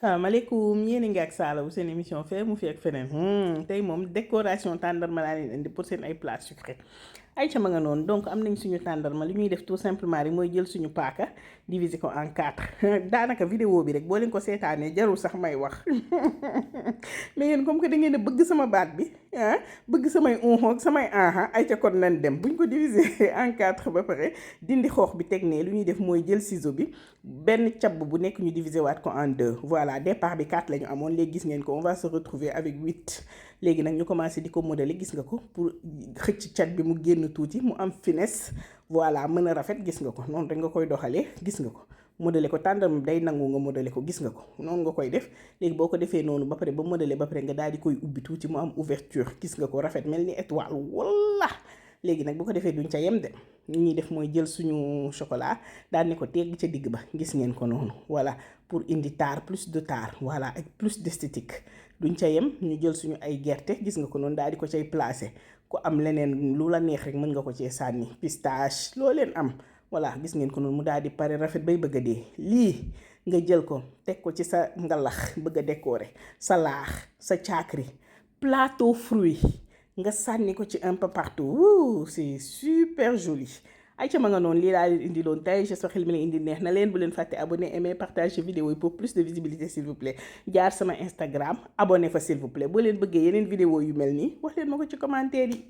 salaamaaleykum yéen a ngi ak Saala bu seen émission fee mu fi ak feneen tey moom décoration tàndarma laa leen indi pour seen ay plats sucrés ay ca ma nga noonu donc am nañ suñu tàndarma li ñuy def tout simplement rek mooy jël suñu paaka diviser ko en 4 daanaka vidéo bi rek boo leen ko seetaanee jarul sax may wax mais yéen comme que da ngeen a bëgg sama baat bi bëgg samay ak samay ay ca kon nañ dem buñ ko diviser en 4 ba pare dindi xoox bi teg ne lu ñuy def mooy jël ciseau bi benn càbb bu nekk ñu diviser waat ko en 2 voilà départ bi 4 la ñu amoon léegi gis ngeen ko on va se retrouver avec 8 léegi nag ñu commencé di ko modeler gis nga ko pour xëcc cat bi mu génn tuuti mu am finesse voilà mën a rafet gis nga ko noonu rek nga koy doxalee gis nga ko modeler ko tàndarma day nangu nga modeler ko gis nga ko noonu nga koy def léegi boo ko defee noonu ba pare ba modeler ba pare nga daal di koy ubbi tuuti mu am ouverture gis nga ko rafet mel ni étoile walla léegi nag bu ko defee duñ ca yem de li ñuy def mooy jël suñu chocolat daal ne ko tegg ca digg ba gis ngeen ko noonu voilà pour indi taar plus de taar voilà ak plus d'esthétique duñ ca yem ñu jël suñu ay gerte gis nga ko noonu daal di ko cay placer ku am leneen lu la neex rek mën nga ko cee sànni pistache loo leen am voilà gis ngeen ko noonu mu daal di pare rafet bay bëgg a dee lii nga jël ko teg ko ci sa ngalax bëgg a décorer sa laax sa caakri plateau fruit nga sànni ko ci un peu partout c'est super joli ay ca ma nga noonu lii laa leen indi loon tey j'espère xel mi la indi neex na leen bu leen fàtte abonné aimer partager vidéo yi pour plus de visibilité s'il vous plaît jaar sama Instagram abonné fa s'il vous plaît boo leen bëggee yeneen vidéo yu mel nii wax leen ma ko ci commentaire yi